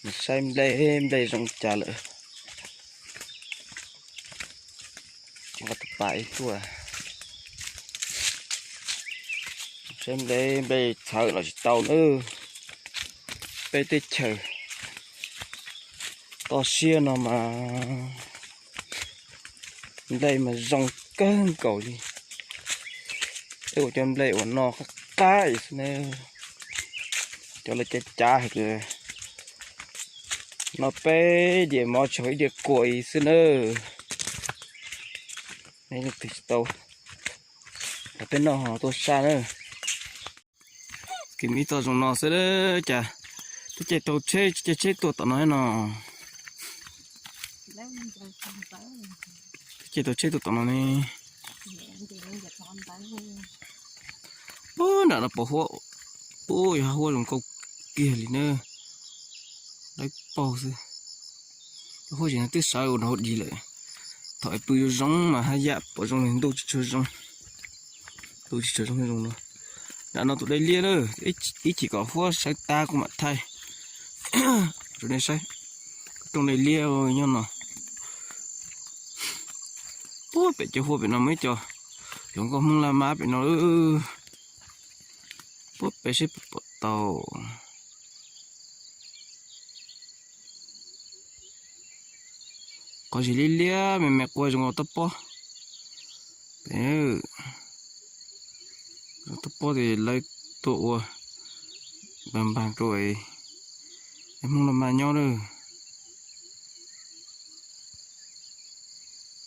Saib nplej, nplej zoo cas lawm. Nqa tus pas ib tuaj saib nplej, nplej txhawv los tsis tau nawb. Peb teb chaws toj siab no mas nplej mas zoo kawg nkaus li. Peb ua cov nplej uas no qab qab xwb na. Cov lawv cav cav hais tias no peb diam mov tsis haus ib diav kua xwb nawb. Leej twg tsis tau, peb noj ho tuaj saj na. Kev me ib toj zoo no xwb, cas twb caij tau tsheb, caij tsheb tuaj tom no no. Twb caij tau tsheb tuaj tom no ne. Ub, nram no pos huab, ub, yog huab zoo nkauj kiag li na. Dawb paug xwb. Huab tseem twb sawv ua nrad huv dis lawm. Thaum pw zoo zoo mas haj yam pom zoo li ntuj tsis tshua zoo. Ntuj tsis tshua zoo zoo no. Nram no tus dej liab na, ib chim kom huab sawv tag kuv mam thaij rau nej saib. Rooj dej liab nyob no. Puag pem cov huab pem no muaj ib co hluas nkauj Hmoob laj mab pem no. Puag pem seb puas pom tau. Qhov zis liab liab me me qua zoo nkaus toj pob. Toj pob ces lawv tuaj ua npag npag rau Hmoob laj mab nyob lawm.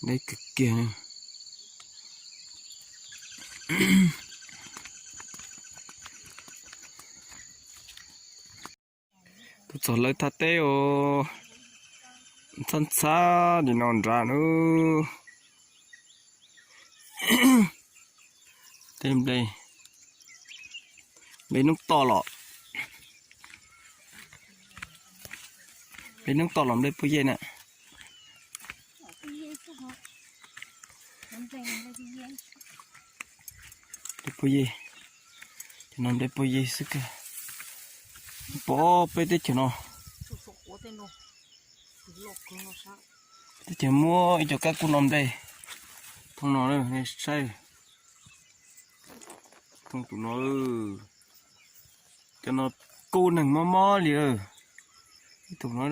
Deb kawg kiag. Tuaj txog lawv thaj teb os, ntxhab ntxhab li no nrad na. Teb nplej, nplej noob toj los, nplej noob toj los nplej puag yej na. Nplej puag yej, cov no nplej puag yej xwb kawg. Pom peb teb chaws no, teb chaws muaj ib co kab kub no nplej, thooj no nej saib, thooj tus no. Cov no kub neeg mob mob li. Ib tug no,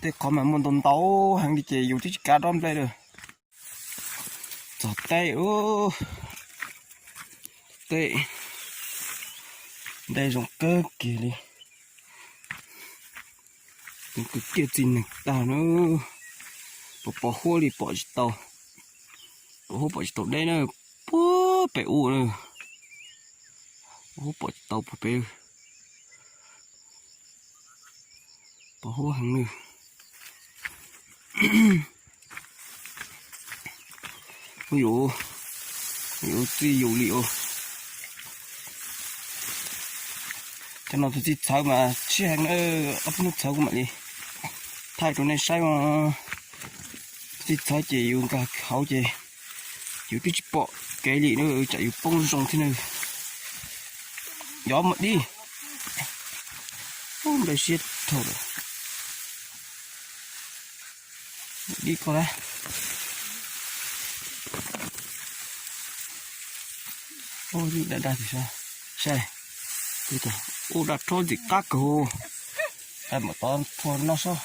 tej qhov mas muaj ntau ntau heev li ces yus twb tsis kav dob nplej lawm. Txog teb, teb, nplej zoo kawg kiag li. Kwv kiag txi neeg tag na. Pos pos huab li pom tsis tau, pos huab pom tsis tau deb na. Puag pem ub na, pos huab pom tsis tau puag pem. Pos huab heev na. Ua yuav, yuav txij yus li os. Cov no tus txij txhawv mas siab heev na, ob peb hnub txhawv kuv mam li thaij rau nej saib os. Tus txij txhawv ces yus nkag hauv ces yus twb tsis pom kev li na, tsam yus poob zoo thiab na. Yov mas dib, npaj siab dhau lawm. Dib koj lawm. Ub, daj daj tim saib. Saib, ub, daj rhob ntxim qab kawg. Daj mam tov rho noj sob.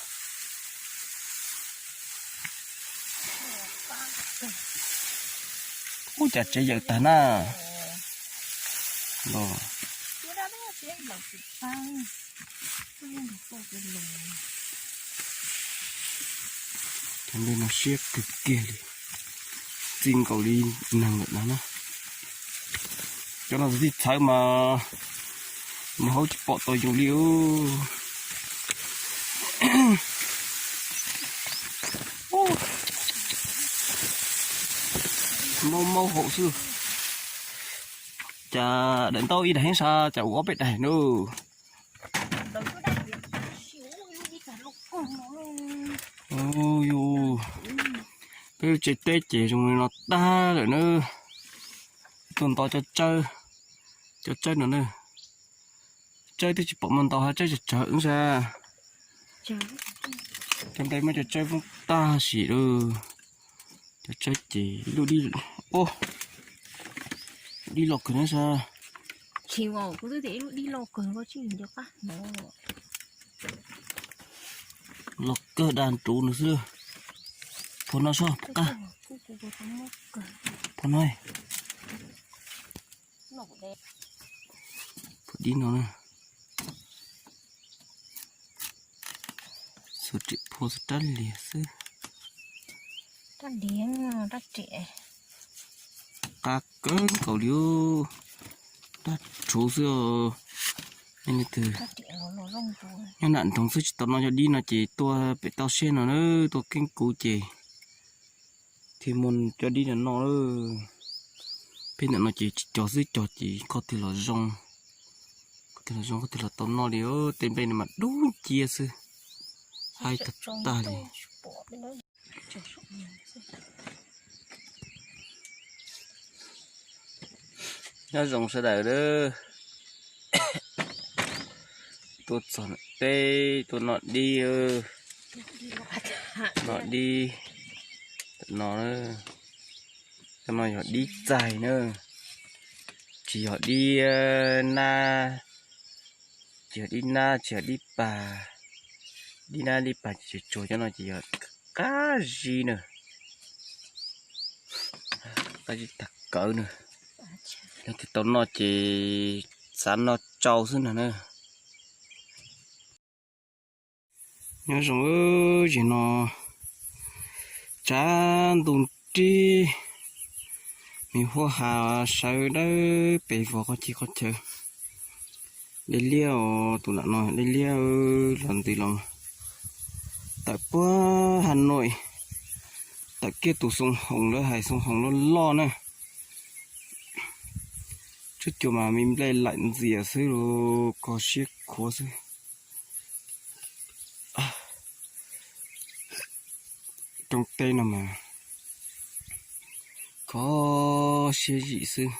Ub, cas tsev yawm tag na. Cov nplej no siab kawg kiag li, txij nkaus li neeg lawm no na. Cov no tus txij txhawv mas mus hauv tsis pom tau yus li. Maub maub hauv xwb. Cas daim ntaub ib daim heev sas cas ua ob peb daim na. Yus, peb lub tsev teb ces zoo li no tag lawm na. Tuaj nto cov tsawb, cov tsawb no na. Tsawb twb tsis pom muaj ntau ha, tsawb tsawg tsawg sas. Cov nplej muab cov tsawb poob tag sim lawm. Cov tsawb ces ib lub dib, o, dib loj kawg na sas. Tsis, kuv twb tias ib lub dib loj kawg, koj tsis nco qab hnov. Loj kawg, dag nruv nws xwb. Phua no sob, phua qab. Phua no. Phua dib no na. Xub riam phua xwb, rab liag xwb. Qab kawg nkaus li, dab rhuv xwb os. Leej twg nyob nram nroog xwb tsis tau noj cov dib no ces tuaj pem toj siab no na, tuaj keeb kuv ces thiaj muaj cov dib no noj. Peb ntawm no ces tsis cog xwb, cog ces koj thiaj los zoo, koj thiaj los zoo, koj thiaj los tau noj li. Tej nplej no mas dub nciab xwb, haib tag tag li. Nyob zoo sawv daws a. Tuaj txog peb tuaj noj dib, noj dib. Tam no, tam no yog dib txaig na, tsis yog dib nab, tsis yog dib nab, tsis yog dib pag. Dib nab dib pag ces tsuas, cov no ces yog qab zib na, qab zib tag kawg na. Leej twg tau noj ces xav noj tsau xwb no na. Nyob zoo, zim no tsav ntuj nrig, me huab has sawv dawb pes vog qhov cig qhov chaw. Dej liab os, tus nram no dej liab, los ntws los tawm puag Has Nois, tawm kiag tus xoo hoom, lawv hais xoo hoom loj loj na. Tshuab cua mas me nplej laim ntxias xwb los kho siab khuav xwb. Rooj teb no mas kho siab zim xwb,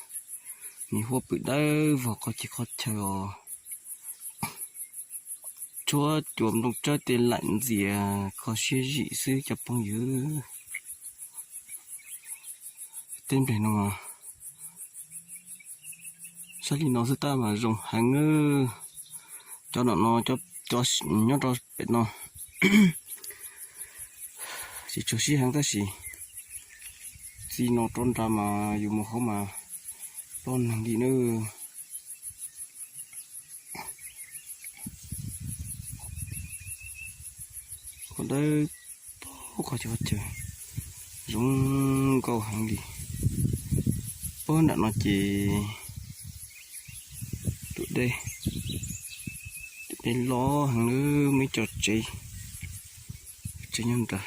me huab pwm dawb vog qhov cig qhov chaw os. Tshuab cua nplooj tsawb tej laim ntxias kho siab zim xwb cov phooj ywg. Tej nplej no mas sab li no xwb tab mas zoo heev. Cov no no, cov nyob rau pem no tsis tshua sib heev tab sis txij no rau nram mas yus mus hauv mas ploj neeg li na. Kho dawb paug qhov chaw, qhov chaw zoo nkauj heev li. Puag nram no ces tus dej, tus dej loj heev, muaj ib co tsev, tsev nyob nrad,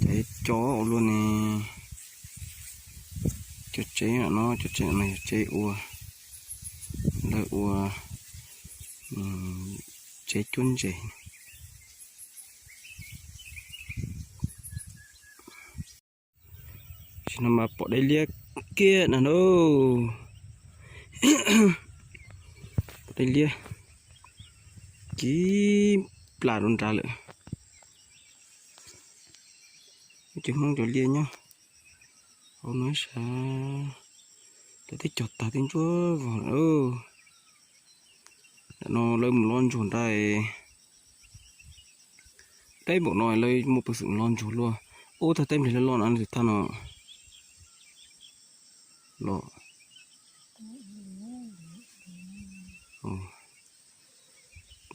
cov cov ua luaj ne. Cov tsev no, cov tsev no yog tsev ua, lawv ua tsev cuab ntses. Tam sim no mas pom dej liab kiag na lauj. Pom dej liab kiv plas rau nrad lawm. Cov Hmoob cov liaj nyob hauv no sas, cov twb cog tag twb ntsuab vog lawm. Tam no lawv mus lov ntsuag nrad. Teb npaum no lawv muaj peev xwm lov ntsuag luaj. Ub, tag teb nplej loj loj no, tag no los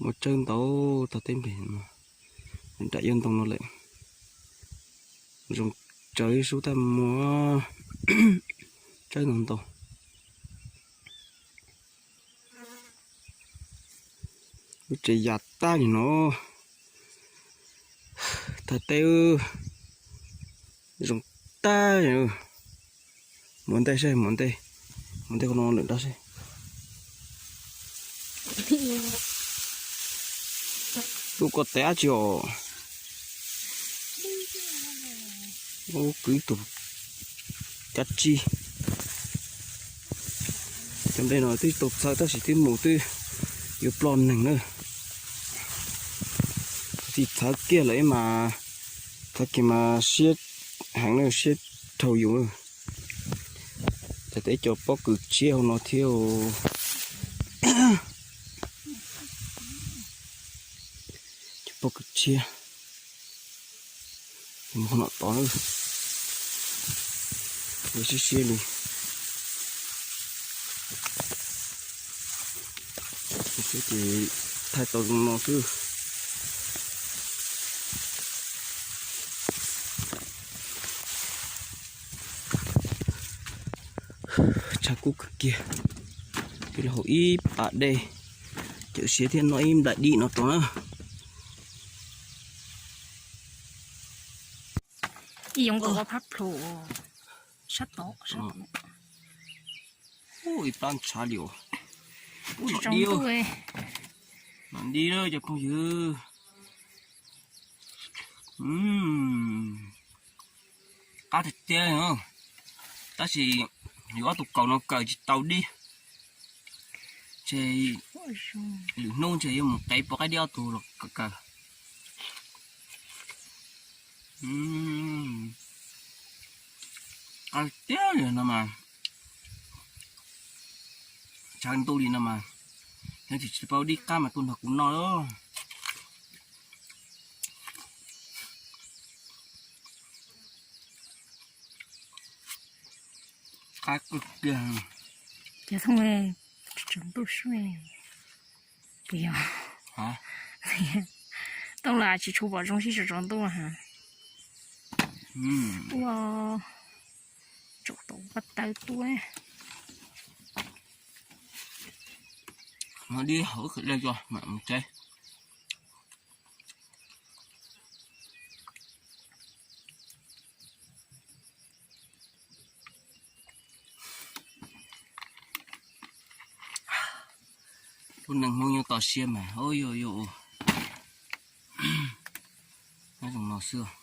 muaj tsawb ntau, tag teb nplej no, nram yuav ntoo no lawm. Zoo tsawv sub tab muaj tsawb ntau ntau. Lub tsev yas tag li no, tag teb zoo tag. Muab ntej seb, muab ntej, muab ntej qhov no lawm dab seb. Lub ko tes dab tsi os? Ub, kwv tus kav tsij. Cov nplej no twb tau txhawv tab sis twb mus twb yuav ploj neeg na. Txi txhawv kiag lawm mas, txhawv kiag mas siab heev na, siab dhau yus. Txawm tias ib co pob kws tshiab hauv no thiab. Cov pob kws tshiab, mus qhov no tod na, siab siab li. Ces thaij tau zoo no xwb. Tshav kub kawg kiag, peb los haus ib pas dej, cawm siab thiab noj ib nplais dib no rau na. Ib yoov tus phab plhu sab tod. Ib plab ntshav li os. Ub, nom dib, nom dib lawm cov phooj ywg. Qab tiag tiag, tab sis yuav ob tug kaus no kaws tsis tau dib, ces lwm hnub ntshe yuav mus qev pov qaib dib ob tug los kaws. Qab tiag li no mas, tshav ntuj li no mas, yog tsis tsis paub dib qab mas tuaj nrog kuv noj. Qab kawg kiag. Ces thooj tsaus ntuj sub, puas yog? Tooj los tsis tshua pom zoo sib tsaus tsaus ntuj ha. Ua, tsaus tau pab tawb tuaj. No dib hauv wb khwv dej tso mam mus tsev. Lub neej Hmoob nyob toj siab mas, ub yuj yuj, nyob zoo no xwb.